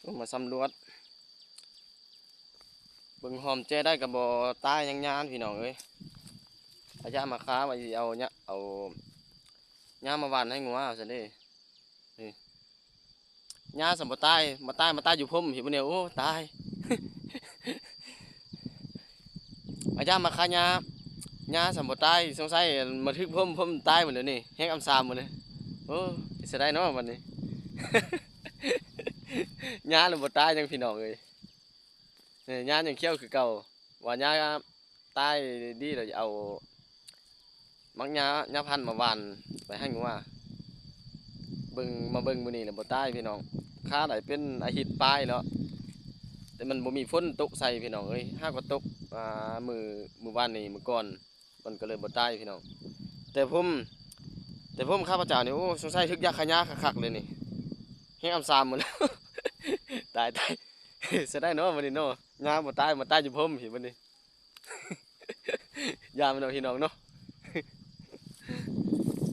ລົງມາສຳຫຼວດ ເບິ່ງຫອມແຈ້ໄດ້ກໍບໍ່ຕາຍຫຍັງຫຍ້າພີ່ນ້ອງເອີຍ. ອາຈານມາຄາວ່າຊິເອົາຫຍ້າ ເອົາຫຍ້າມາຫວ່ານໃຫ້ງົວວ່າຊັ້ນເດ້. ນີ້ ຫຍ້າສ່ຳບໍ່ຕາຍ ມາຕາຍ ມາຕາຍຢູ່ພົມພີ້ບັດນີ້. ໂອ້ ຕາຍ ອາຈານມາຄາຫຍ້າ ຫຍ້າສ່ຳບໍ່ຕາຍ ສົງໄສມາຖືກພົມ ພົມຕາຍໝົດແລ້ວນີ້ ແຮງອຳຊາມໝົດເລີຍ. ໂອ້ ເຮັດຈັ່ງໃດເນາະບັດນີ້ ຫຍ້າລະບໍ່ຕາຍຫຍັງພີ່ນ້ອງເອີຍ. ເອີ ຫຍ້າຍັງຂຽວຄືເກົ່າ ວ່າຫຍ້າຕາຍດີແລ້ວ ເອົາໝາກຫຍ້າ ຫຍ້າພັນມາຫວ່ານໄປໃຫ້ງົວ. ເບິ່ງ ມາເບິ່ງມື້ນີ້ລະບໍ່ຕາຍພີ່ນ້ອງ ຄາໄດ້ເປັນອາທິດປາຍແລ້ວ ແຕ່ມັນບໍ່ມີຝົນຕົກໃສ່ພີ່ນ້ອງເອີຍ. ຫາກວ່າຕົກ ອ່າ ມື້ ມື້ວານນີ້ ມື້ກ່ອນ ມັນກໍເລີຍບໍ່ຕາຍພີ່ນ້ອງ. ແຕ່ຜົມ ແຕ່ຜົມຂ້າພະເຈົ້ານີ້ ໂອ້ ສົງໄສຖືກຢາຂ້າຫຍ້າຄັກໆເລີຍນີ້ ແຮງອຳຊາມໝົດແລ້ວ. ຕາຍ ຕາຍ ເສຍດາຍເນາະບັດນີ້ເນາະ ຫຍ້າບໍ່ຕາຍ ມາຕາຍຢູ່ພົມພີ້ບັດນີ້. ຢ່າແມ່ນເນາະພີ່ນ້ອງເນາະ.